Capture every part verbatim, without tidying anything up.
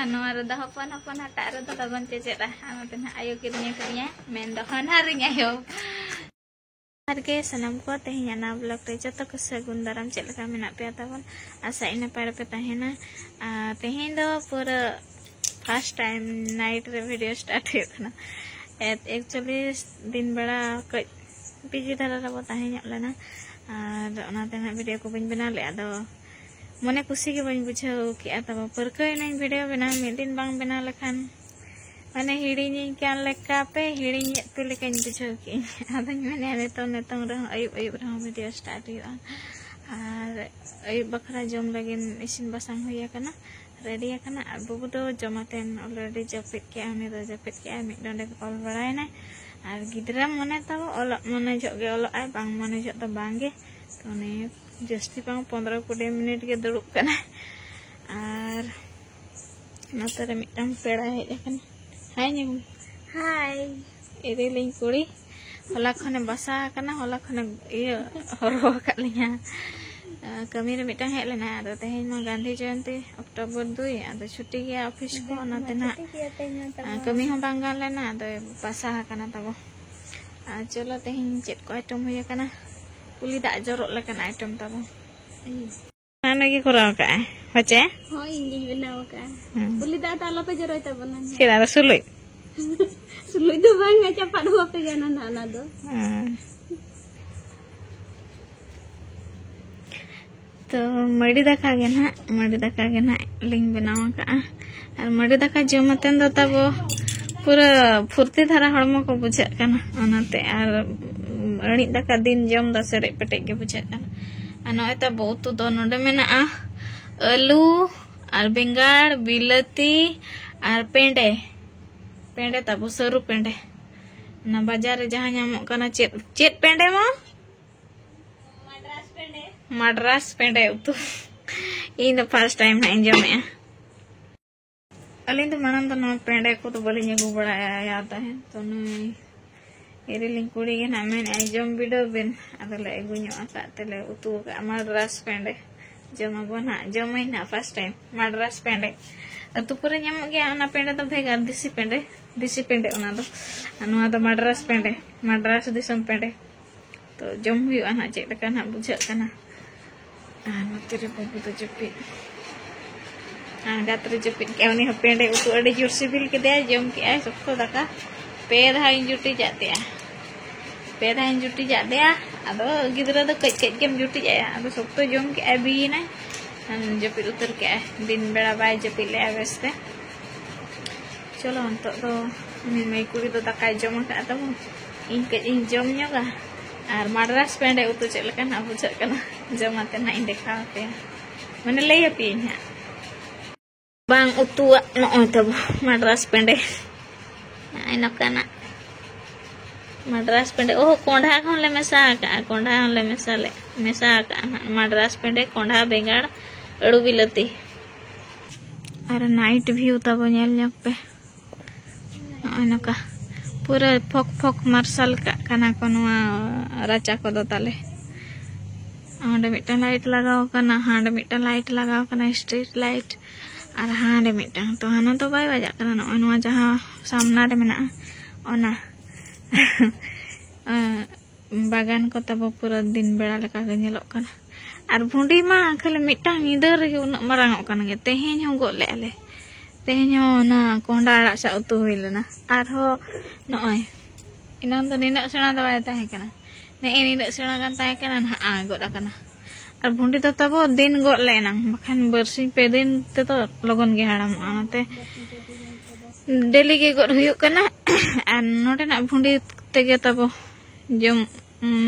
ᱱᱚᱣᱟ ᱨᱮᱫᱚ ᱦᱚᱯᱚᱱ ᱦᱚᱯᱚᱱ ᱦᱟᱴᱟᱜ ᱨᱮᱫᱚ ᱞᱚᱜᱚᱱ ᱪᱮᱪᱮᱫᱼᱟ᱾ ᱟᱨ ᱱᱚᱛᱮ ᱱᱟᱦᱟᱜ ᱟᱭᱳ ᱠᱤᱨᱤᱧ ᱟᱠᱟᱫᱤᱧᱟᱭ, ᱢᱮᱱᱫᱚ ᱦᱚᱧᱦᱟᱨᱤᱧ ᱟᱭᱳ᱾ ᱡᱚᱦᱟᱨ ᱜᱮ ᱥᱟᱱᱟᱢ ᱠᱚ, ᱛᱮᱦᱮᱧ ᱚᱱᱟ ᱵᱞᱚᱜ ᱨᱮ ᱡᱚᱛᱚ ᱠᱚ ᱥᱟᱹᱜᱩᱱ ᱫᱟᱨᱟᱢ᱾ ᱪᱮᱫ ᱞᱮᱠᱟ ᱢᱮᱱᱟᱜ ᱯᱮᱭᱟ ᱛᱟᱵᱚᱱ? ᱟᱥᱟᱭᱟᱹᱧ ᱱᱟᱯᱟᱭ ᱨᱮᱯᱮ ᱛᱟᱦᱮᱱᱟ᱾ ᱟᱨ ᱛᱮᱦᱮᱧ ᱫᱚ ᱯᱩᱨᱟᱹ first time night ᱨᱮ video start ᱦᱩᱭᱩᱜ ᱠᱟᱱᱟ᱾ Actually ᱫᱤᱱ ᱵᱮᱲᱟ ᱠᱟᱹᱡ busy ᱫᱷᱟᱨᱟ ᱨᱮᱵᱚ ᱛᱟᱦᱮᱸ ᱧᱚᱜ ᱞᱮᱱᱟ, ᱟᱨ ᱚᱱᱟᱛᱮ ᱱᱟᱜ video ᱠᱚ ᱵᱟᱹᱧ ᱵᱮᱱᱟᱣ ᱞᱮᱫᱼᱟ᱾ ᱟᱫᱚ ᱢᱚᱱᱮ ᱠᱩᱥᱤ ᱜᱮ ᱵᱟᱹᱧ ᱵᱩᱡᱷᱟᱹᱣ ᱠᱮᱜᱼᱟ᱾ ᱛᱟᱵᱚ ᱯᱟᱹᱨᱠᱟᱹᱣ ᱮᱱᱟᱹᱧ video ᱵᱮᱱᱟᱣ, ᱢᱤᱫ ᱫᱤᱱ ᱵᱟᱝ ᱵᱮᱱᱟᱣ ᱞᱮᱠᱷᱟᱱ ᱢᱟᱱᱮ ᱦᱤᱲᱤᱧᱤᱧ ᱠᱟᱱ ᱞᱮᱠᱟ ᱯᱮ, ᱦᱤᱲᱤᱧᱮᱫ ᱯᱮ ᱞᱮᱠᱟᱧ ᱵᱩᱡᱷᱟᱹᱣ ᱠᱮᱜᱼᱟᱹᱧ᱾ ᱟᱫᱚᱧ ᱢᱮᱱᱮᱫᱼᱟ ᱱᱤᱛᱚᱝ ᱱᱤᱛᱚᱝ ᱨᱮᱦᱚᱸ ᱟᱹᱭᱩᱵ ᱟᱹᱭᱩᱵ ᱨᱮᱦᱚᱸ video start ᱦᱩᱭᱩᱜᱼᱟ᱾ ᱟᱨ ᱟᱹᱭᱩᱵ ᱵᱟᱠᱷᱨᱟ ᱡᱚᱢ ᱞᱟᱹᱜᱤᱫ ᱤᱥᱤᱱ ᱵᱟᱥᱟᱝ ᱦᱩᱭ ᱟᱠᱟᱱᱟ, ready ᱟᱠᱟᱱᱟ᱾ ᱟᱨ ᱵᱟᱹᱵᱩ ᱫᱚ ᱡᱚᱢᱟᱛᱮᱱ already ᱡᱟᱹᱯᱤᱫ ᱠᱮᱜᱼᱟ, ᱩᱱᱤ ᱫᱚ ᱡᱟᱹᱯᱤᱫ ᱠᱮᱜᱼᱟᱭ, ᱢᱤᱫ ᱰᱚᱸᱰᱮᱠ ᱚᱞ ᱵᱟᱲᱟᱭᱮᱱᱟᱭ᱾ ᱟᱨ ᱜᱤᱫᱽᱨᱟᱹ ᱢᱚᱱᱮ ᱛᱟᱵᱚ ᱚᱞᱚᱜ ᱢᱚᱱᱮ ᱡᱚᱦᱚᱜ ᱜᱮ ᱚᱞᱚᱜ ᱟᱭ, ᱵᱟᱝ ᱢᱚᱱᱮ ᱡᱚᱦᱚᱜ ᱫᱚ ᱵᱟᱝ ᱜᱮ᱾ ᱛᱚ ᱩᱱᱤ ᱡᱟᱹᱥᱛᱤ ᱵᱟᱝ ᱯᱚᱱᱫᱽᱨᱚ ᱠᱩᱲᱤ ᱢᱤᱱᱤᱴ ᱜᱮ ᱫᱩᱲᱩᱵ ᱠᱟᱱᱟᱭ᱾ ᱟᱨ ᱱᱚᱛᱮ ᱨᱮ ᱢᱤᱫᱴᱟᱝ ᱯᱮᱲᱟ ᱦᱮᱡ ᱟᱠᱟᱱᱟ᱾ ᱦᱟᱭ ᱧᱩᱦᱩᱢ᱾ ᱦᱟᱭ᱾ ᱤᱨᱤᱞᱤᱧ ᱠᱩᱲᱤ ᱦᱚᱞᱟ ᱠᱷᱚᱱᱮ ᱵᱟᱥᱟ ᱟᱠᱟᱱᱟ, ᱦᱚᱞᱟ ᱠᱷᱚᱱᱮ ᱤᱭᱟᱹ ᱦᱚᱨᱦᱚ ᱟᱠᱟᱫ ᱞᱤᱧᱟ᱾ ᱟᱸ, ᱠᱟᱹᱢᱤ ᱨᱮ ᱢᱤᱫᱴᱟᱝ ᱦᱮᱡ ᱞᱮᱱᱟ, ᱟᱫᱚ ᱛᱮᱦᱮᱧ ᱢᱟ ᱜᱟᱱᱫᱷᱤ ᱡᱚᱭᱚᱱᱛᱤ ᱚᱠᱴᱳᱵᱚᱨ ᱫᱩᱭ, ᱟᱫᱚ ᱪᱷᱩᱴᱤ ᱜᱮᱭᱟ ᱚᱯᱷᱤᱥ ᱠᱚ, ᱚᱱᱟᱛᱮ ᱱᱟᱜ ᱪᱷᱩᱴᱤ ᱜᱮᱭᱟ ᱛᱮᱦᱮᱧ ᱢᱟ ᱛᱟᱵᱚᱱ᱾ ᱟᱸ, ᱠᱟᱹᱢᱤ ᱦᱚᱸ ᱵᱟᱝ ᱜᱟᱱ ᱞᱮᱱᱟ, ᱟᱫᱚ ᱵᱟᱥᱟ ᱟᱠᱟᱱᱟ ᱛᱟᱵᱚ᱾ ᱟᱨ ᱪᱚᱞᱚ ᱛᱮᱦᱮᱧ ᱪᱮᱫ ᱠᱚ item ᱦᱩᱭ ᱟᱠᱟᱱᱟ, ᱩᱞᱤ ᱫᱟᱜ ᱡᱚᱨᱚᱜ ᱞᱮᱠᱟᱱ item ᱛᱟᱵᱚ᱾ ᱦᱟᱱᱟ ᱜᱮ ᱠᱚᱨᱟᱣ ᱠᱟᱜᱼᱟᱭ, ᱯᱟᱪᱮ? ᱦᱳᱭ, ᱤᱧ ᱜᱤᱧ ᱵᱮᱱᱟᱣ ᱟᱠᱟᱜᱼᱟ᱾ ᱦᱩᱸ᱾ ᱩᱞᱤ ᱫᱟᱜ ᱫᱚ ᱟᱞᱚᱯᱮ ᱡᱚᱨᱚᱭ ᱛᱟᱵᱚᱱᱟ᱾ ᱪᱮᱫ ᱟᱫᱚ ᱥᱩᱞᱩᱡ? ᱥᱩᱞᱩᱡ ᱫᱚ ᱵᱟᱝ, ᱪᱟᱯᱟᱫ ᱦᱚᱸ ᱵᱟᱯᱮ ᱜᱟᱱᱟ ᱱᱟᱦᱟᱜ ᱚᱱᱟ ᱫᱚ᱾ ᱦᱩᱸ᱾ ᱛᱚ, ᱢᱟᱹᱰᱤ ᱫᱟᱠᱟ ᱜᱮ ᱱᱟᱦᱟᱜ, ᱢᱟᱹᱰᱤ ᱫᱟᱠᱟ ᱜᱮ ᱱᱟᱦᱟᱜ ᱞᱤᱧ ᱵᱮᱱᱟᱣ ᱟᱠᱟᱜᱼᱟ᱾ ᱟᱨ ᱢᱟᱹᱰᱤ ᱫᱟᱠᱟ ᱡᱚᱢ ᱟᱛᱮᱱ ᱫᱚ ᱛᱟᱵᱚ ᱯᱩᱨᱟᱹ ᱯᱷᱩᱨᱛᱤ ᱫᱷᱟᱨᱟ ᱦᱚᱲᱢᱚ ᱠᱚ ᱵᱩᱡᱷᱟᱹᱜ ᱠᱟᱱᱟ, ᱚᱱᱟᱛᱮ᱾ ᱟᱨ ᱟᱹᱬᱤᱡ ᱫᱟᱠᱟ ᱫᱤᱱ ᱡᱚᱢ ᱫᱚ ᱥᱮᱨᱮᱡ ᱯᱮᱴᱮᱡ ᱜᱮ ᱵᱩᱡᱷᱟᱹᱜ ᱠᱟᱱᱟ᱾ ᱟᱨ ᱱᱚᱜᱼᱚᱭ ᱛᱟᱵᱚ ᱩᱛᱩ ᱫᱚ ᱱᱚᱰᱮ ᱢᱮᱱᱟᱜᱼᱟ ᱟᱹᱞᱩ ᱟᱨ ᱵᱮᱸᱜᱟᱲ, ᱵᱤᱞᱟᱹᱛᱤ ᱟᱨ ᱯᱮᱸᱰᱮ᱾ ᱯᱮᱸᱰᱮ ᱛᱟᱵᱚ, ᱥᱟᱹᱨᱩ ᱯᱮᱸᱰᱮ᱾ ᱚᱱᱟ ᱵᱟᱡᱟᱨ ᱨᱮ ᱡᱟᱦᱟᱸ ᱧᱟᱢᱚᱜ ᱠᱟᱱᱟ, ᱪᱮᱫ, ᱪᱮᱫ ᱯᱮᱸᱰᱮ ᱢᱟ? ᱢᱟᱰᱨᱟᱥ ᱯᱮᱸᱰᱮ ᱩᱛᱩ᱾ ᱤᱧ ᱫᱚ first time ᱦᱟᱸᱜ ᱤᱧ ᱡᱚᱢᱮᱜᱼᱟ᱾ ᱟᱹᱞᱤᱧ ᱫᱚ ᱢᱟᱲᱟᱝ ᱫᱚ ᱱᱚᱣᱟ ᱯᱮᱸᱰᱮ ᱠᱚᱫᱚ ᱵᱟᱹᱞᱤᱧ ᱟᱹᱜᱩ ᱵᱟᱲᱟᱭᱟ ᱛᱟᱦᱮᱸᱫ᱾ ᱛᱚ ᱱᱩᱭ ᱤᱨᱤᱞᱤᱧ ᱠᱩᱲᱤ ᱜᱮ ᱱᱟᱦᱟᱜ ᱢᱮᱱᱮᱫᱼᱟᱭ, "ᱡᱚᱢ ᱵᱤᱰᱟᱹᱣ ᱵᱮᱱ᱾" ᱟᱫᱚᱞᱮ ᱟᱹᱜᱩ ᱧᱚᱜ ᱟᱠᱟᱫ ᱛᱮᱞᱮ ᱩᱛᱩ ᱟᱠᱟᱫᱼᱟ ᱢᱟᱰᱨᱟᱥ ᱯᱮᱸᱰᱮ᱾ ᱡᱚᱢ ᱟᱵᱚᱱ ᱦᱟᱸᱜ, ᱡᱚᱢᱟᱹᱧ ᱱᱟᱦᱟᱜ first time ᱢᱟᱰᱨᱟᱥ ᱯᱮᱸᱰᱮ᱾ ᱟᱹᱛᱩ ᱠᱚᱨᱮ ᱧᱟᱢᱚᱜ ᱜᱮᱭᱟ ᱚᱱᱟ ᱯᱮᱸᱰᱮ ᱫᱚ ᱵᱷᱮᱜᱟᱨ, ᱫᱮᱥᱤ ᱯᱮᱸᱰᱮ, ᱫᱮᱥᱤ ᱯᱮᱸᱰᱮ ᱚᱱᱟ ᱫᱚ᱾ ᱟᱨ ᱱᱚᱣᱟ ᱫᱚ ᱢᱟᱰᱨᱟᱥ ᱯᱮᱸᱰᱮ, ᱢᱟᱰᱨᱟᱥ ᱫᱤᱥᱚᱢ ᱯᱮᱸᱰᱮ᱾ ᱛᱚ ᱡᱚᱢ ᱦᱩᱭᱩᱜᱼᱟ ᱱᱟᱦᱟᱜ, ᱪᱮᱫ ᱞᱮᱠᱟ ᱱᱟᱦᱟᱜ ᱵᱩᱡᱷᱟᱹᱜ ᱠᱟᱱᱟ᱾ ᱟᱨ ᱱᱚᱛᱮ ᱨᱮ ᱵᱟᱹᱵᱩ ᱫᱚ ᱡᱟᱹᱯᱤᱫ, ᱟᱬᱜᱟᱛ ᱨᱮ ᱡᱟᱹᱯᱤᱫ ᱠᱮᱜᱼᱟ᱾ ᱩᱱᱤ ᱦᱚᱸ ᱯᱮᱸᱰᱮ ᱩᱛᱩ ᱟᱹᱰᱤ ᱡᱳᱨ ᱥᱤᱵᱤᱞ ᱠᱮᱫᱮᱭᱟ, ᱡᱚᱢ ᱠᱮᱜᱼᱟᱭ ᱥᱚᱠᱛᱚ ᱫᱟᱠᱟ᱾ ᱯᱮ ᱫᱷᱟᱣ ᱤᱧ ᱡᱩᱴᱤᱡᱟᱜ ᱛᱮᱭᱟ, ᱯᱮ ᱫᱷᱟᱣ ᱤᱧ ᱡᱩᱴᱤᱡᱟᱜ ᱛᱮᱭᱟ᱾ ᱟᱫᱚ ᱜᱤᱫᱽᱨᱟᱹ ᱫᱚ ᱠᱟᱹᱡ ᱠᱟᱹᱡ ᱜᱮᱢ ᱡᱩᱴᱤᱡ ᱟᱭᱟ, ᱟᱫᱚ ᱥᱚᱠᱛᱚ ᱡᱚᱢ ᱠᱮᱜᱼᱟᱭ, ᱵᱤᱭᱮᱱᱟᱭ, ᱡᱟᱹᱯᱤᱫ ᱩᱛᱟᱹᱨ ᱠᱮᱜᱼᱟᱭ᱾ ᱫᱤᱱ ᱵᱮᱲᱟ ᱵᱟᱭ ᱡᱟᱹᱯᱤᱫ ᱞᱮᱜᱼᱟ ᱵᱮᱥ ᱛᱮ᱾ ᱪᱚᱞᱚ, ᱱᱤᱛᱚᱜ ᱫᱚ ᱩᱱᱤ ᱢᱟᱹᱭ ᱠᱩᱲᱤ ᱫᱚ ᱫᱟᱠᱟᱭ ᱡᱚᱢ ᱟᱠᱟᱫ ᱛᱟᱵᱚᱱ, ᱤᱧ ᱠᱟᱹᱡ ᱤᱧ ᱡᱚᱢ ᱧᱚᱜᱟ᱾ ᱟᱨ ᱢᱟᱰᱨᱟᱥ ᱯᱮᱸᱰᱮ ᱩᱛᱩ ᱪᱮᱫ ᱞᱮᱠᱟ ᱱᱟᱜ ᱵᱩᱡᱷᱟᱹᱜ ᱠᱟᱱᱟ, ᱡᱚᱢ ᱟᱛᱮ ᱱᱟᱜ ᱤᱧ ᱫᱮᱠᱷᱟᱣ ᱟᱯᱮᱭᱟ, ᱢᱟᱱᱮ ᱞᱟᱹᱭ ᱟᱯᱮᱭᱟᱹᱧ ᱦᱟᱸᱜ᱾ ᱵᱟᱝ ᱩᱛᱩᱣᱟᱜ ᱱᱚᱜᱼᱚᱭ ᱛᱟᱵᱚ ᱢᱟᱰᱨᱟᱥ ᱯᱮᱸᱰᱮ, ᱱᱚᱜᱼᱚᱭ ᱱᱚᱝᱠᱟᱱᱟᱜ ᱢᱟᱰᱨᱟᱥ ᱯᱮᱸᱰᱮ᱾ ᱳᱦ, ᱠᱚᱸᱰᱷᱟ ᱠᱚᱦᱚᱸ ᱞᱮ ᱢᱮᱥᱟ ᱟᱠᱟᱜᱼᱟ, ᱠᱚᱸᱰᱷᱟ ᱦᱚᱸᱞᱮ ᱢᱮᱥᱟ ᱞᱮ, ᱢᱮᱥᱟ ᱟᱠᱟᱜᱼᱟ ᱱᱟᱜ᱾ ᱢᱟᱰᱨᱟᱥ ᱯᱮᱸᱰᱮ, ᱠᱚᱸᱰᱷᱟ, ᱵᱮᱸᱜᱟᱲ, ᱟᱹᱲᱩ, ᱵᱤᱞᱟᱹᱛᱤ᱾ ᱟᱨ night view ᱛᱟᱵᱚ ᱧᱮᱞ ᱧᱚᱜ ᱯᱮ᱾ ᱱᱚᱜᱼᱚᱭ ᱱᱚᱝᱠᱟ ᱯᱩᱨᱟᱹ ᱯᱷᱚᱠ ᱯᱷᱚᱠ ᱢᱟᱨᱥᱟᱞ ᱠᱟᱜ ᱠᱟᱱᱟ ᱠᱚ ᱱᱚᱣᱟ ᱨᱟᱪᱟ ᱠᱚᱫᱚ ᱛᱟᱞᱮ᱾ ᱚᱸᱰᱮ ᱢᱤᱫᱴᱟᱝ light ᱞᱟᱜᱟᱣ ᱠᱟᱱᱟ, ᱦᱟᱸᱰᱮ ᱢᱤᱫᱴᱟᱝ light ᱞᱟᱜᱟᱣ ᱠᱟᱱᱟ, street light᱾ ᱟᱨ ᱦᱟᱸᱰᱮ ᱢᱤᱫᱴᱟᱝ, ᱛᱚ ᱦᱟᱱᱟ ᱫᱚ ᱵᱟᱭ ᱵᱟᱡᱟᱜ ᱠᱟᱱᱟ᱾ ᱱᱚᱜᱼᱚᱭ ᱱᱚᱣᱟ ᱡᱟᱦᱟᱸ ᱥᱟᱢᱱᱟ ᱨᱮ ᱢᱮᱱᱟᱜᱼᱟ, ᱚᱱᱟ ᱵᱟᱜᱟᱱ ᱠᱚ ᱛᱟᱵᱚ ᱯᱩᱨᱟᱹ ᱫᱤᱱ ᱵᱮᱲᱟ ᱞᱮᱠᱟ ᱜᱮ ᱧᱮᱞᱚᱜ ᱠᱟᱱᱟ᱾ ᱟᱨ ᱵᱷᱩᱸᱰᱤ ᱢᱟ ᱠᱷᱟᱹᱞᱤ ᱢᱤᱫᱴᱟᱝ ᱧᱤᱫᱟᱹ ᱨᱮᱜᱮ ᱩᱱᱟᱹᱜ ᱢᱟᱨᱟᱝ ᱚᱜ ᱠᱟᱱ ᱜᱮ᱾ ᱛᱮᱦᱮᱧ ᱦᱚᱸ ᱜᱚᱫ ᱞᱮᱜᱼᱟ ᱞᱮ, ᱛᱮᱦᱮᱧ ᱦᱚᱸ ᱚᱱᱟ ᱠᱚᱸᱦᱰᱟ ᱟᱲᱟᱜ ᱥᱟᱶ ᱩᱛᱩ ᱦᱩᱭ ᱞᱮᱱᱟ᱾ ᱟᱨᱦᱚᱸ ᱱᱚᱜᱼᱚᱭ, ᱮᱱᱟᱝ ᱫᱚ ᱱᱤᱱᱟᱹᱜ ᱥᱮᱬᱟ ᱫᱚ ᱵᱟᱭ ᱛᱟᱦᱮᱸ ᱠᱟᱱᱟ, ᱱᱮᱜᱼᱮ ᱱᱤᱱᱟᱹᱜ ᱥᱮᱬᱟ ᱜᱟᱱ ᱛᱟᱦᱮᱸ ᱠᱟᱱᱟ, ᱱᱟᱦᱟᱜ ᱜᱚᱫ ᱟᱠᱟᱱᱟ᱾ ᱟᱨ ᱵᱷᱩᱸᱰᱤ ᱫᱚ ᱛᱟᱵᱚ ᱫᱤᱱ ᱜᱚᱫ ᱞᱮ ᱮᱱᱟᱝ, ᱵᱟᱠᱷᱟᱱ ᱵᱟᱨᱥᱤᱧ ᱯᱮ ᱫᱤᱱ ᱛᱮᱫᱚ ᱞᱚᱜᱚᱱ ᱜᱮ ᱦᱟᱲᱟᱢᱚᱜᱼᱟ᱾ ᱚᱱᱟᱛᱮ daily ᱜᱮ ᱜᱚᱫ ᱦᱩᱭᱩᱜ ᱠᱟᱱᱟ᱾ ᱟᱨ ᱱᱚᱰᱮᱱᱟᱜ ᱵᱷᱩᱸᱰᱤ ᱛᱮᱜᱮ ᱛᱟᱵᱚ ᱡᱚᱢ,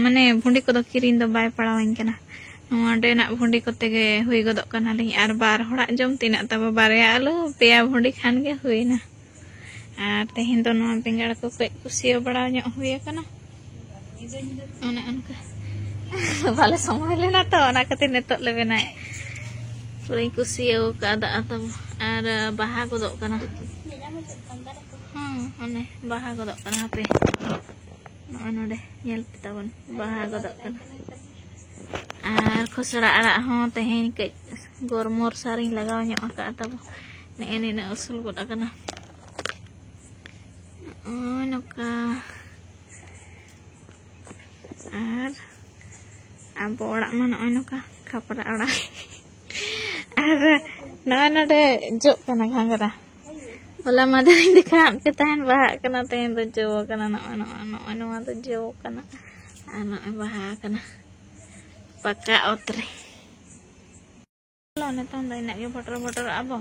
ᱢᱟᱱᱮ ᱵᱷᱩᱸᱰᱤ ᱠᱚᱫᱚ ᱠᱤᱨᱤᱧ ᱫᱚ ᱵᱟᱭ ᱯᱟᱲᱟᱣᱟᱹᱧ ᱠᱟᱱᱟ᱾ ᱱᱚᱰᱮᱱᱟᱜ ᱵᱷᱩᱸᱰᱤ ᱠᱚᱛᱮ ᱜᱮ ᱦᱩᱭ ᱜᱚᱫᱚᱜ ᱠᱟᱱᱟᱞᱤᱧ᱾ ᱟᱨ ᱵᱟᱨ ᱦᱚᱲᱟᱜ ᱡᱚᱢ ᱛᱤᱱᱟᱹᱜ ᱛᱟᱵᱚ? ᱵᱟᱨᱭᱟ ᱟᱹᱞᱩ, ᱯᱮᱭᱟ ᱵᱷᱩᱸᱰᱤ ᱠᱷᱟᱱ ᱜᱮ ᱦᱩᱭᱱᱟ᱾ ᱟᱨ ᱛᱮᱦᱮᱧ ᱫᱚ ᱱᱚᱣᱟ ᱵᱮᱸᱜᱟᱲ ᱠᱚ ᱠᱟᱹᱡ ᱠᱩᱥᱭᱟᱹᱣ ᱵᱟᱲᱟ ᱧᱚᱜ ᱦᱩᱭ ᱟᱠᱟᱱᱟ᱾ ᱚᱱᱮ ᱚᱱᱠᱟ ᱵᱟᱞᱮ ᱥᱚᱢᱚᱭ ᱞᱮᱱᱟ ᱛᱚ, ᱚᱱᱟ ᱠᱷᱟᱹᱛᱤᱨ ᱱᱤᱛᱚᱜ ᱞᱮ ᱵᱮᱱᱟᱣᱮᱫ᱾ ᱯᱩᱨᱟᱹᱧ ᱠᱩᱥᱭᱟᱹᱣ ᱟᱠᱟᱫᱟ ᱛᱟᱵᱚ᱾ ᱟᱨ ᱵᱟᱦᱟ ᱜᱚᱫᱚᱜ ᱠᱟᱱᱟ᱾ ᱦᱮᱸ, ᱚᱱᱮ ᱵᱟᱦᱟ ᱜᱚᱫᱚᱜ ᱠᱟᱱᱟ, ᱦᱟᱯᱮ᱾ ᱱᱚᱜᱼᱚᱭ ᱱᱚᱰᱮ ᱧᱮᱞ ᱯᱮ ᱛᱟᱵᱚᱱ, ᱵᱟᱦᱟ ᱜᱚᱫᱚᱜ ᱠᱟᱱᱟ᱾ ᱟᱨ ᱠᱷᱚᱥᱲᱟ ᱟᱲᱟᱜ ᱦᱚᱸ ᱛᱮᱦᱮᱧ ᱠᱟᱹᱡ ᱜᱚᱨᱢᱚᱨ ᱥᱟᱨᱤᱧ ᱞᱟᱜᱟᱣ ᱧᱚᱜ ᱟᱠᱟᱫᱼᱟ ᱛᱟᱵᱚ᱾ ᱱᱮᱜᱼᱮ ᱱᱤᱱᱟᱹᱜ ᱩᱥᱩᱞ ᱜᱚᱫ ᱟᱠᱟᱱᱟ᱾ ᱱᱚᱜᱼᱚᱭ ᱱᱚᱝᱠᱟ᱾ ᱟᱨ ᱟᱵᱚ ᱚᱲᱟᱜ ᱢᱟ ᱱᱚᱜᱼᱚᱭ ᱱᱚᱝᱠᱟ ᱠᱷᱟᱯᱨᱟ ᱚᱲᱟᱜ᱾ ᱟᱨ ᱱᱚᱜᱼᱚᱭ ᱱᱚᱰᱮ ᱡᱚᱜ ᱠᱟᱱᱟ ᱜᱷᱟᱸᱜᱽᱨᱟ᱾ ᱦᱚᱞᱟ ᱢᱟᱫᱷᱮᱨ ᱤᱧ ᱫᱮᱠᱷᱟᱣᱟᱫ ᱯᱮ ᱛᱟᱦᱮᱸᱫ, ᱵᱟᱦᱟᱜ ᱠᱟᱱᱟ, ᱛᱮᱦᱮᱧ ᱫᱚ ᱡᱚ ᱠᱟᱱᱟ᱾ ᱱᱚᱜᱼᱚᱭ, ᱱᱚᱜᱼᱚᱭ, ᱱᱚᱜᱼᱚᱭ ᱱᱚᱣᱟ ᱫᱚ ᱡᱚ ᱠᱟᱱᱟ᱾ ᱟᱨ ᱱᱚᱜᱼᱚᱭ ᱵᱟᱦᱟ ᱠᱟᱱᱟ ᱯᱟᱠᱟ ᱚᱛ ᱨᱮ᱾ ᱱᱤᱛᱚᱝ ᱫᱚ ᱤᱱᱟᱹᱜ ᱜᱮ ᱵᱷᱚᱴᱚᱨ ᱵᱷᱚᱴᱚᱨᱚᱜᱼᱟ ᱵᱚ᱾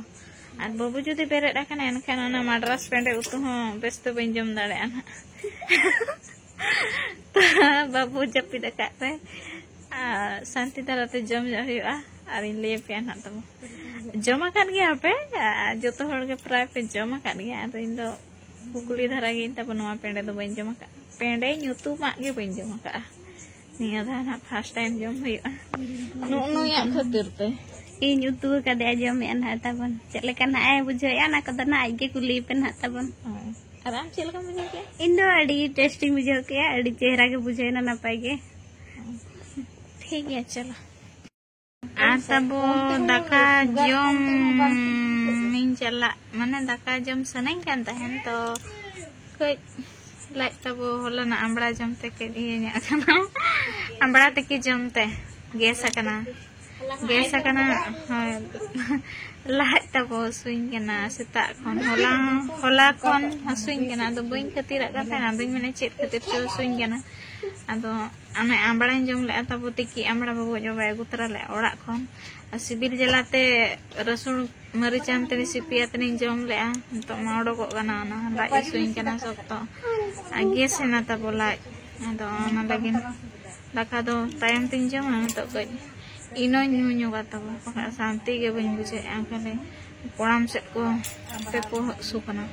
ᱟᱨ ᱵᱟᱹᱵᱩ ᱡᱩᱫᱤ ᱵᱮᱨᱮᱫ ᱟᱠᱟᱱᱟ, ᱮᱱᱠᱷᱟᱱ ᱚᱱᱟ ᱢᱟᱰᱨᱟᱥ ᱯᱮᱸᱰᱮ ᱩᱛᱩ ᱦᱚᱸ ᱵᱮᱥ ᱛᱮ ᱵᱟᱹᱧ ᱡᱚᱢ ᱫᱟᱲᱮᱭᱟᱜᱼᱟ ᱱᱟᱦᱟᱜ᱾ ᱛᱚ ᱵᱟᱹᱵᱩ ᱡᱟᱹᱯᱤᱫ ᱟᱠᱟᱫ ᱛᱮ, ᱟᱨ ᱥᱟᱱᱛᱤ ᱫᱷᱟᱨᱟᱛᱮ ᱡᱚᱢ ᱧᱚᱜ ᱦᱩᱭᱩᱜᱼᱟ᱾ ᱟᱨᱤᱧ ᱞᱟᱹᱭ ᱟᱯᱮᱭᱟ ᱱᱟᱦᱟᱜ ᱛᱟᱵᱚ᱾ ᱡᱚᱢ ᱟᱠᱟᱫ ᱜᱮᱭᱟ ᱯᱮ, ᱟᱨ ᱡᱚᱛᱚ ᱦᱚᱲ ᱜᱮ ᱯᱨᱟᱭ ᱯᱮ ᱡᱚᱢ ᱟᱠᱟᱫ ᱜᱮᱭᱟ᱾ ᱟᱫᱚ ᱤᱧ ᱫᱚ ᱠᱩᱠᱞᱤ ᱫᱷᱟᱨᱟ ᱜᱤᱭᱟᱹᱧ ᱛᱟᱵᱚ, ᱱᱚᱣᱟ ᱯᱮᱸᱰᱮ ᱫᱚ ᱵᱟᱹᱧ ᱡᱚᱢ ᱟᱠᱟᱫ᱾ ᱯᱮᱸᱰᱮ ᱧᱩᱛᱩᱢᱟᱜ ᱜᱮ ᱵᱟᱹᱧ ᱡᱚᱢ ᱟᱠᱟᱫᱼᱟ᱾ ᱱᱤᱭᱟᱹ ᱫᱷᱟᱣ ᱱᱟᱦᱟᱜ first time ᱡᱚᱢ ᱦᱩᱭᱩᱜᱼᱟ᱾ ᱱᱩᱜᱼᱩ ᱱᱩᱭᱟᱜ ᱠᱷᱟᱹᱛᱤᱨ ᱛᱮ᱾ ᱤᱧ ᱩᱛᱩ ᱟᱠᱟᱫᱮᱭᱟ, ᱡᱚᱢᱮᱫᱼᱟ ᱱᱟᱦᱟᱜ ᱛᱟᱵᱚᱱ᱾ ᱪᱮᱫ ᱞᱮᱠᱟ ᱱᱟᱦᱟᱜ ᱮ ᱵᱩᱡᱷᱟᱹᱣᱮᱫᱼᱟ, ᱚᱱᱟ ᱠᱚᱫᱚ ᱱᱟᱦᱟᱜ ᱟᱡ ᱜᱮ ᱠᱩᱞᱤᱭᱮ ᱯᱮ ᱱᱟᱦᱟᱜ ᱛᱟᱵᱚᱱ᱾ ᱦᱳᱭ᱾ ᱟᱨ ᱟᱢ ᱪᱮᱫ ᱞᱮᱠᱟᱢ ᱵᱩᱡᱷᱟᱹᱣ ᱠᱮᱫᱼᱟ? ᱤᱧ ᱫᱚ ᱟᱹᱰᱤ ᱴᱮᱥᱴᱤᱧ ᱵᱩᱡᱷᱟᱹᱣ ᱠᱮᱫᱼᱟ, ᱟᱹᱰᱤ ᱪᱮᱦᱨᱟ ᱜᱮ ᱵᱩᱡᱷᱟᱹᱣᱮᱱᱟ, ᱱᱟᱯᱟᱭ ᱜᱮ᱾ ᱴᱷᱤᱠ ᱜᱮᱭᱟ, ᱪᱚᱞᱚ᱾ ᱟᱨ ᱛᱟᱵᱚ ᱫᱟᱠᱟ ᱡᱚᱢ ᱤᱧ ᱪᱟᱞᱟᱜ, ᱢᱟᱱᱮ ᱫᱟᱠᱟ ᱡᱚᱢ ᱥᱟᱱᱟᱧ ᱠᱟᱱ ᱛᱟᱦᱮᱱ, ᱛᱚ ᱠᱟᱹᱡ ᱞᱟᱡ ᱛᱟᱵᱚ ᱦᱚᱞᱟᱱᱟᱜ ᱟᱢᱲᱟ ᱡᱚᱢ ᱛᱮ ᱠᱟᱹᱡ ᱤᱭᱟᱹ ᱧᱚᱜ ᱟᱠᱟᱱᱟ᱾ ᱟᱢᱲᱟ ᱛᱤᱠᱤ ᱡᱚᱢ ᱛᱮ ᱜᱮᱥ ᱟᱠᱟᱱᱟ, ᱜᱮᱥ ᱟᱠᱟᱱᱟ᱾ ᱦᱳᱭ, ᱞᱟᱡ ᱛᱟᱵᱚ ᱦᱟᱹᱥᱩᱧ ᱠᱟᱱᱟ ᱥᱮᱛᱟᱜ ᱠᱷᱚᱱ, ᱦᱚᱞᱟ ᱦᱚᱸ, ᱦᱚᱞᱟ ᱠᱷᱚᱱ ᱦᱟᱹᱥᱩᱧ ᱠᱟᱱᱟ᱾ ᱟᱫᱚ ᱵᱟᱹᱧ ᱠᱷᱟᱹᱛᱤᱨᱟᱜ ᱠᱟᱱ ᱛᱟᱦᱮᱱᱟ, ᱟᱫᱚᱧ ᱢᱮᱱᱟ ᱪᱮᱫ ᱠᱷᱟᱹᱛᱤᱨ ᱪᱚ ᱦᱟᱹᱥᱩᱧ ᱠᱟᱱᱟ᱾ ᱟᱫᱚ ᱚᱱᱮ ᱟᱢᱲᱟᱧ ᱡᱚᱢ ᱞᱮᱫᱼᱟ, ᱛᱟᱵᱚ ᱛᱤᱠᱤ ᱟᱢᱲᱟ ᱵᱟᱵᱩ ᱡᱚᱢ ᱟᱹᱜᱩ ᱛᱚᱨᱟ ᱞᱮᱫᱼᱟ ᱚᱲᱟᱜ ᱠᱷᱚᱱ᱾ ᱟᱨ ᱥᱤᱵᱤᱞ ᱡᱟᱞᱟᱛᱮ ᱨᱟᱹᱥᱩᱱ ᱢᱟᱹᱨᱤᱪ ᱟᱱᱛᱮ ᱥᱤᱯᱤ ᱟᱛᱮᱧ ᱡᱚᱢ ᱞᱮᱫᱼᱟ᱾ ᱱᱤᱛᱚᱜ ᱢᱟ ᱚᱰᱚᱠᱚᱜ ᱠᱟᱱᱟ, ᱚᱱᱟ ᱞᱟᱡ ᱦᱟᱹᱥᱩᱧ ᱠᱟᱱᱟ ᱥᱚᱠᱛᱚ᱾ ᱟᱨ ᱜᱮᱥ ᱮᱱᱟ ᱛᱟᱵᱚ ᱞᱟᱡ᱾ ᱟᱫᱚ ᱚᱱᱟ ᱞᱟᱹᱜᱤᱫ ᱫᱟᱠᱟ ᱫᱚ ᱛᱟᱭᱚᱢ ᱛᱤᱧ ᱡᱚᱢᱟ᱾ ᱱᱤᱛᱚᱜ ᱠᱟᱹᱡ ᱤᱱᱟᱹᱧ ᱧᱩ ᱧᱚᱜᱟ ᱛᱟᱵᱚ, ᱵᱟᱠᱷᱟᱱ ᱥᱟᱱᱛᱤ ᱜᱮ ᱵᱟᱹᱧ ᱵᱩᱡᱷᱟᱹᱣᱮᱫᱼᱟ᱾ ᱠᱷᱟᱹᱞᱤ ᱠᱚᱲᱟᱢ ᱥᱮᱫ ᱠᱚ ᱦᱟᱱᱛᱮ ᱠᱚ ᱦᱟᱹᱥᱩ ᱠᱟᱱᱟ᱾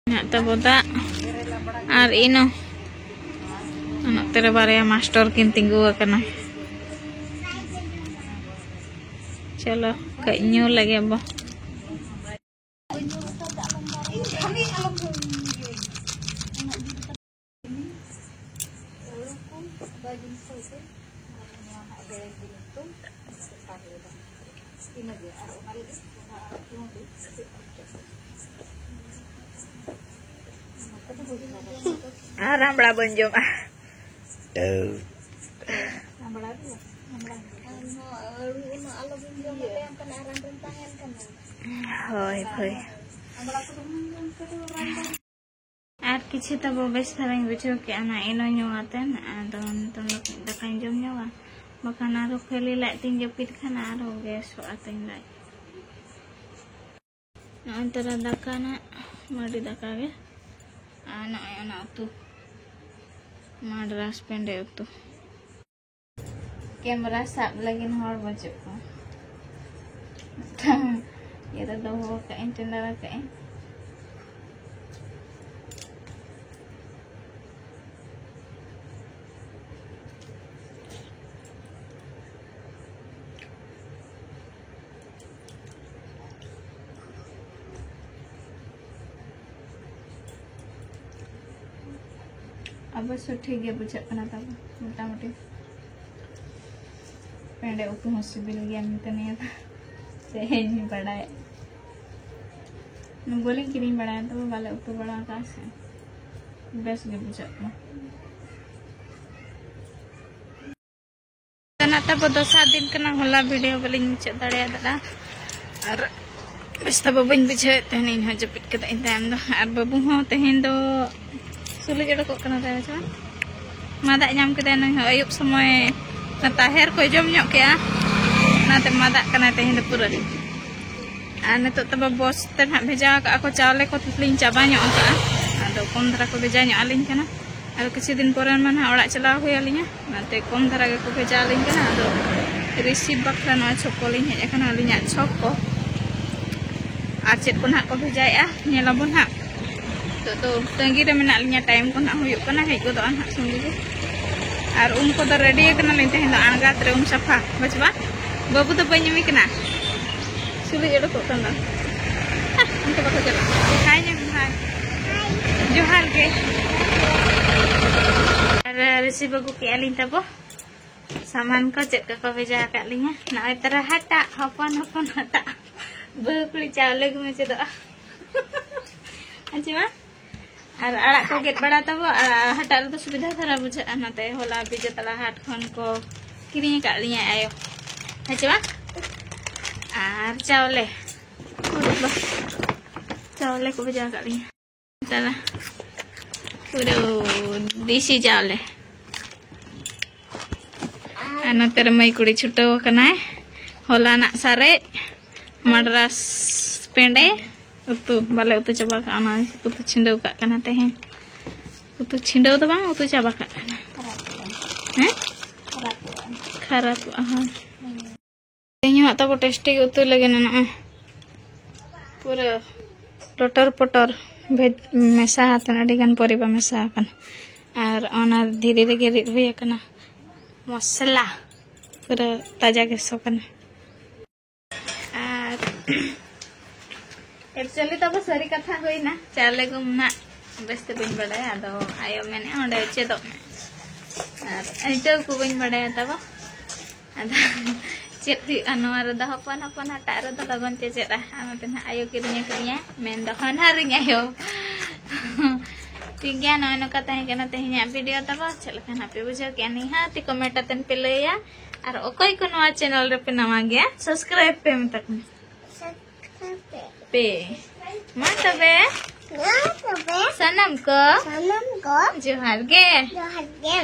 ᱢᱮᱱᱟᱜ ᱛᱟᱵᱚ ᱫᱟᱜ ᱟᱨ ᱤᱱᱟᱹ ᱱᱚᱛᱮ ᱨᱮ ᱵᱟᱨᱭᱟ ᱢᱟᱥᱴᱚᱨ ᱠᱤᱱ ᱛᱤᱸᱜᱩ ᱟᱠᱟᱱᱟ᱾ ᱪᱚᱞᱚ, ᱠᱟᱹᱡ ᱧᱩ ᱞᱮᱜᱮ ᱵᱚ᱾ ᱟᱨ ᱟᱢᱲᱟ ᱵᱟᱹᱧ ᱡᱚᱢᱟ᱾ ᱦᱳᱭ, ᱦᱳᱭ᱾ ᱟᱨ ᱠᱤᱪᱷᱩ ᱛᱟᱵᱚ ᱵᱮᱥ ᱫᱷᱟᱨᱟᱧ ᱵᱩᱡᱷᱟᱹᱣ ᱠᱮᱜᱼᱟ ᱚᱱᱟ ᱮᱱᱚ ᱧᱩ ᱟᱛᱮᱱ, ᱟᱫᱚ ᱱᱤᱛᱚᱝ ᱫᱚ ᱫᱟᱠᱟᱧ ᱡᱚᱢ ᱧᱚᱜᱟ, ᱵᱟᱠᱷᱟᱱ ᱟᱨᱦᱚᱸ ᱠᱷᱟᱹᱞᱤ ᱞᱟᱡ ᱛᱤᱧ ᱡᱟᱹᱯᱤᱫ ᱠᱷᱟᱱ ᱟᱨᱦᱚᱸ ᱜᱮᱥᱚᱜᱼᱟ ᱛᱤᱧ ᱞᱟᱡ᱾ ᱱᱚᱜᱼᱚᱭ ᱛᱟᱨᱟ ᱫᱟᱠᱟ ᱱᱟᱜ, ᱢᱟᱹᱰᱤ ᱫᱟᱠᱟ ᱜᱮ, ᱟᱨ ᱱᱚᱜᱼᱚᱭ ᱚᱱᱟ ᱩᱛᱩ, ᱢᱟᱰᱨᱟᱥ ᱯᱮᱸᱰᱮ ᱩᱛᱩ᱾ ᱠᱮᱢᱨᱟ ᱥᱟᱵ ᱞᱟᱹᱜᱤᱫ ᱦᱚᱲ ᱵᱟᱹᱪᱩᱜ ᱠᱚᱣᱟ᱾ ᱢᱤᱫᱴᱟᱝ ᱤᱭᱟᱹ ᱨᱮ ᱫᱚᱦᱚ ᱠᱟᱜ ᱟᱹᱧ, ᱴᱮᱸᱰᱟᱨ ᱠᱟᱜ ᱟᱹᱧ᱾ ᱚᱵᱚᱥᱥᱚ ᱴᱷᱤᱠ ᱜᱮ ᱵᱩᱡᱷᱟᱹᱜ ᱠᱟᱱᱟ ᱛᱟᱵᱚ, ᱢᱚᱴᱟᱢᱩᱴᱤ᱾ ᱯᱮᱸᱰᱮ ᱩᱛᱩ ᱦᱚᱸ ᱥᱤᱵᱤᱞ ᱜᱮᱭᱟ ᱢᱮᱱᱛᱮ ᱱᱤᱭᱟᱹ ᱫᱚ᱾ ᱛᱮᱦᱮᱧ ᱵᱟᱲᱟᱭ᱾ ᱵᱟᱹᱞᱤᱧ ᱠᱤᱨᱤᱧ ᱵᱟᱲᱟᱭᱟ, ᱛᱚᱵᱮ ᱵᱟᱞᱮ ᱩᱛᱩ ᱵᱟᱲᱟ ᱟᱠᱟᱫᱼᱟ ᱥᱮ᱾ ᱵᱮᱥ ᱜᱮ ᱵᱩᱡᱷᱟᱹᱜ ᱠᱟᱱᱟ᱾ ᱛᱮᱱᱟᱜ ᱛᱟᱵᱚ ᱫᱚᱥᱟᱨ ᱫᱤᱱ ᱠᱟᱱᱟ, ᱦᱚᱞᱟ ᱵᱷᱤᱰᱤᱭᱳ ᱵᱟᱹᱞᱤᱧ ᱢᱩᱪᱟᱹᱫ ᱫᱟᱲᱮᱭᱟᱫᱟ᱾ ᱟᱨ ᱵᱮᱥ ᱛᱟᱵᱚ ᱵᱟᱹᱧ ᱵᱩᱡᱷᱟᱹᱣᱮᱫ ᱛᱟᱦᱮᱱ, ᱤᱧ ᱦᱚᱸ ᱡᱟᱹᱯᱤᱫ ᱠᱟᱫᱟ ᱤᱧ ᱛᱟᱭᱚᱢ ᱫᱚ᱾ ᱟᱨ ᱵᱟᱹᱵᱩ ᱦᱚᱸ ᱛᱮᱦᱮᱧ ᱫᱚ ᱥᱩᱞᱩᱡ ᱚᱰᱚᱠᱚᱜ ᱠᱟᱱᱟ ᱛᱟᱭ, ᱥᱮ ᱵᱟᱝ? ᱢᱟᱫᱟᱜ ᱧᱟᱢ ᱠᱮᱫᱟᱭ ᱱᱩᱭ ᱦᱚᱸ ᱟᱹᱭᱩᱵ ᱥᱚᱢᱚᱭ, ᱚᱱᱟ ᱛᱟᱦᱮᱨ ᱠᱚᱭ ᱡᱚᱢ ᱧᱚᱜ ᱠᱮᱜᱼᱟ, ᱚᱱᱟᱛᱮ ᱢᱟᱫᱟᱜ ᱠᱟᱱᱟᱭ ᱛᱮᱦᱮᱧ ᱫᱚ ᱯᱩᱨᱟᱹ᱾ ᱟᱨ ᱱᱤᱛᱚᱜ ᱛᱟᱵᱚ ᱵᱚᱥ ᱛᱮ ᱱᱟᱦᱟᱜ ᱵᱷᱮᱡᱟ ᱟᱠᱟᱫᱼᱟ ᱠᱚ, ᱪᱟᱣᱞᱮ ᱠᱚ ᱞᱤᱧ ᱪᱟᱵᱟ ᱧᱚᱜ ᱟᱠᱟᱫᱼᱟ, ᱟᱫᱚ ᱠᱚᱢ ᱫᱷᱟᱨᱟ ᱠᱚ ᱵᱷᱮᱡᱟ ᱧᱚᱜ ᱟᱹᱞᱤᱧ ᱠᱟᱱᱟ᱾ ᱟᱨ ᱠᱤᱪᱷᱩ ᱫᱤᱱ ᱯᱚᱨᱮ ᱢᱟ ᱱᱟᱦᱟᱜ ᱚᱲᱟᱜ ᱪᱟᱞᱟᱣ ᱦᱩᱭ ᱟᱹᱞᱤᱧᱟ, ᱚᱱᱟᱛᱮ ᱠᱚᱢ ᱫᱷᱟᱨᱟ ᱜᱮᱠᱚ ᱵᱷᱮᱡᱟ ᱟᱹᱞᱤᱧ ᱠᱟᱱᱟ᱾ ᱟᱫᱚ ᱨᱤᱥᱤᱵᱷ ᱵᱟᱠᱷᱨᱟ ᱱᱚᱣᱟ ᱪᱷᱚᱠ ᱠᱚ ᱞᱤᱧ ᱦᱮᱡ ᱟᱠᱟᱱᱟ, ᱟᱹᱞᱤᱧᱟᱜ ᱪᱷᱚᱠ ᱠᱚ᱾ ᱟᱨ ᱪᱮᱫ ᱠᱚ ᱱᱟᱦᱟᱜ ᱠᱚ ᱵᱷᱮᱡᱟᱭᱮᱫᱼᱟ, ᱧᱮᱞ ᱟᱵᱚᱱ ᱱᱟᱦᱟᱜ᱾ ᱱᱤᱛᱚᱜ ᱫᱚ ᱛᱟᱺᱜᱤ ᱨᱮ ᱢᱮᱱᱟᱜ ᱞᱤᱧᱟ, ᱴᱟᱭᱤᱢ ᱠᱚ ᱱᱟᱦᱟᱜ ᱦᱩᱭᱩᱜ ᱠᱟᱱᱟ, ᱦᱮᱡ ᱜᱚᱫᱚᱜᱼᱟ ᱱᱟᱦᱟᱜ ᱥᱚᱸᱜᱮ ᱜᱮ᱾ ᱟᱨ ᱩᱢ ᱠᱚᱫᱚ ᱨᱮᱰᱤ ᱟᱠᱟᱱᱟᱞᱤᱧ ᱛᱮᱦᱮᱧ ᱫᱚ, ᱟᱬᱜᱟᱛ ᱨᱮ ᱩᱢ ᱥᱟᱯᱷᱟ, ᱵᱩᱡᱽ ᱵᱟ? ᱵᱟᱹᱵᱩ ᱫᱚ ᱵᱟᱹᱧ ᱩᱢᱤ ᱠᱟᱱᱟ, ᱥᱩᱞᱩᱡ ᱚᱰᱚᱠᱚᱜ ᱠᱟᱱᱟ᱾ ᱦᱟ, ᱚᱱᱛᱮ ᱵᱟᱠᱚ ᱪᱟᱞᱟᱜ᱾ ᱦᱟᱭ ᱧᱮᱞ ᱢᱮ, ᱦᱟᱭ᱾ ᱡᱚᱦᱟᱨ ᱜᱮ᱾ ᱟᱨ ᱨᱤᱥᱤᱵᱷ ᱟᱹᱜᱩ ᱠᱮᱜᱼᱟ ᱞᱤᱧ ᱛᱟᱵᱚ ᱥᱟᱢᱟᱱ ᱠᱚ, ᱪᱮᱫ ᱠᱚᱠᱚ ᱵᱷᱮᱡᱟ ᱟᱠᱟᱫ ᱞᱤᱧᱟ᱾ ᱱᱚᱜᱼᱚᱭ ᱛᱟᱨᱟ ᱦᱟᱴᱟᱜ, ᱦᱚᱯᱚᱱ ᱦᱚᱯᱚᱱ ᱦᱟᱴᱟᱜ᱾ ᱵᱟᱹᱦᱩ ᱠᱩᱲᱤ ᱪᱟᱣᱞᱮ ᱜᱮ ᱢᱩᱪᱟᱹᱫᱚᱜᱼᱟ᱾ ᱟᱪᱪᱷᱟ ᱢᱟ᱾ ᱟᱨ ᱟᱲᱟᱜ ᱠᱚ ᱜᱮᱫ ᱵᱟᱲᱟ ᱛᱟᱵᱚ, ᱟᱨ ᱦᱟᱴᱟᱜ ᱨᱮᱫᱚ ᱥᱩᱵᱤᱫᱷᱟ ᱫᱷᱟᱨᱟ ᱵᱩᱡᱷᱟᱹᱜᱼᱟ, ᱚᱱᱟᱛᱮ ᱦᱚᱞᱟ ᱵᱤᱡᱮᱛᱟᱲᱟ ᱦᱟᱴ ᱠᱷᱚᱱ ᱠᱚ ᱠᱤᱨᱤᱧ ᱟᱠᱟᱫ ᱞᱤᱧᱟᱹ ᱟᱭᱳ᱾ ᱦᱮᱸ ᱪᱮ ᱵᱟᱝ? ᱟᱨ ᱪᱟᱣᱞᱮ, ᱩᱨᱩᱜ ᱫᱚ ᱪᱟᱣᱞᱮ ᱠᱚ ᱵᱷᱮᱡᱟ ᱟᱠᱟᱫ ᱞᱤᱧᱟᱹ᱾ ᱛᱟᱞᱟ ᱯᱩᱨᱟᱹ ᱫᱮᱥᱤ ᱪᱟᱣᱞᱮ᱾ ᱟᱨ ᱱᱚᱛᱮ ᱨᱮ ᱢᱟᱹᱭ ᱠᱩᱲᱤ ᱪᱷᱩᱴᱟᱹᱣ ᱟᱠᱟᱱᱟᱭ, ᱦᱚᱞᱟᱱᱟᱜ ᱥᱟᱨᱮᱡ ᱢᱟᱰᱨᱟᱥ ᱯᱮᱸᱰᱮ ᱩᱛᱩ, ᱵᱟᱞᱮ ᱩᱛᱩ ᱪᱟᱵᱟ ᱠᱟᱜᱼᱟ, ᱚᱱᱟ ᱩᱛᱩ ᱪᱷᱤᱸᱰᱟᱹᱣ ᱠᱟᱜ ᱠᱟᱱᱟ ᱛᱮᱦᱮᱧ᱾ ᱩᱛᱩ ᱪᱷᱤᱸᱰᱟᱹᱣ ᱫᱚ ᱵᱟᱝ, ᱩᱛᱩ ᱪᱟᱵᱟ ᱠᱟᱜ ᱠᱟᱱᱟ᱾ ᱦᱮᱸ? ᱠᱷᱟᱨᱟᱯᱚᱜᱼᱟ, ᱦᱳᱭ᱾ ᱛᱮᱦᱮᱧ ᱦᱟᱸᱜ ᱛᱟᱵᱚ ᱴᱮᱥᱴᱤ ᱜᱮ ᱩᱛᱩ ᱞᱟᱹᱜᱤᱫ ᱢᱮᱱᱟᱜᱼᱟ᱾ ᱯᱩᱨᱟᱹ ᱞᱚᱴᱚᱨ ᱯᱚᱴᱚᱨ ᱵᱷᱮᱡ ᱢᱮᱥᱟ ᱟᱛᱮ ᱟᱹᱰᱤ ᱜᱟᱱ ᱯᱚᱨᱤᱵᱟ ᱢᱮᱥᱟ ᱟᱠᱟᱱᱟ᱾ ᱟᱨ ᱚᱱᱟ ᱫᱷᱤᱨᱤ ᱨᱮᱜᱮ ᱨᱤᱫ ᱦᱩᱭ ᱟᱠᱟᱱᱟ ᱢᱚᱥᱞᱟ, ᱯᱩᱨᱟᱹ ᱛᱟᱡᱟ ᱜᱮ ᱥᱚ ᱠᱟᱱᱟ᱾ ᱟᱨ actually ᱛᱟᱵᱚ ᱥᱟᱹᱨᱤ ᱠᱟᱛᱷᱟ ᱦᱩᱭᱱᱟ, ᱪᱟᱣᱞᱮ ᱜᱩᱢ ᱱᱟᱜ ᱵᱮᱥᱛᱮ ᱵᱟᱹᱧ ᱵᱟᱰᱟᱭᱟ, ᱟᱫᱚ ᱟᱭᱳ ᱢᱮᱱᱮᱫᱼᱟ ᱚᱸᱰᱮ ᱪᱮᱫᱚᱜ ᱢᱮ᱾ ᱟᱨ ᱟᱹᱭᱠᱟᱹᱣ ᱠᱚ ᱵᱟᱹᱧ ᱵᱟᱰᱟᱭᱟ ᱛᱟᱵᱚ᱾ ᱟᱫᱚ ᱪᱮᱫ ᱦᱩᱭᱩᱜᱼᱟ ᱱᱚᱣᱟ ᱨᱮᱫᱚ, ᱦᱚᱯᱚᱱ ᱦᱚᱯᱚᱱ ᱦᱟᱴᱟᱜ ᱨᱮᱫᱚ ᱞᱚᱜᱚᱱ ᱪᱮᱪᱮᱫᱼᱟ᱾ ᱟᱨ ᱱᱚᱛᱮ ᱱᱟᱦᱟᱜ ᱟᱭᱳ ᱠᱤᱨᱤᱧ ᱟᱠᱟᱫᱤᱧᱟ, ᱢᱮᱱᱫᱚ ᱦᱚᱧᱦᱟᱨᱤᱧ ᱟᱭᱳ᱾ ᱴᱷᱤᱠ ᱜᱮᱭᱟ, ᱱᱚᱜᱼᱚᱭ ᱱᱚᱝᱠᱟ ᱛᱟᱦᱮᱸ ᱠᱟᱱᱟ ᱛᱮᱦᱮᱧᱟᱜ ᱵᱷᱤᱰᱤᱭᱳ ᱛᱟᱵᱚ᱾ ᱪᱮᱫ ᱞᱮᱠᱟ ᱱᱟᱦᱟᱜ ᱯᱮ ᱵᱩᱡᱷᱟᱹᱣ ᱠᱮᱜᱼᱟ, ᱱᱤᱦᱟᱹᱛ ᱠᱚᱢᱮᱱᱴ ᱟᱛᱮᱱ ᱯᱮ ᱞᱟᱹᱭᱟ᱾ ᱟᱨ ᱚᱠᱚᱭ ᱠᱚ ᱱᱚᱣᱟ ᱪᱮᱱᱮᱞ ᱨᱮᱯᱮ ᱱᱟᱣᱟ ᱜᱮᱭᱟ, ᱥᱟᱵᱥᱠᱨᱟᱭᱤᱵ ᱯᱮ ᱢᱮᱛᱟ ᱠᱚ ᱢᱮ᱾ ᱯᱮ᱾ ᱢᱟ ᱛᱚᱵᱮ᱾ ᱢᱟ ᱛᱚᱵᱮ᱾ ᱥᱟᱱᱟᱢ ᱠᱚ᱾ ᱥᱟᱱᱟᱢ ᱠᱚ᱾ ᱡᱚᱦᱟᱨ ᱜᱮ᱾ ᱡᱚᱦᱟᱨ ᱜᱮ᱾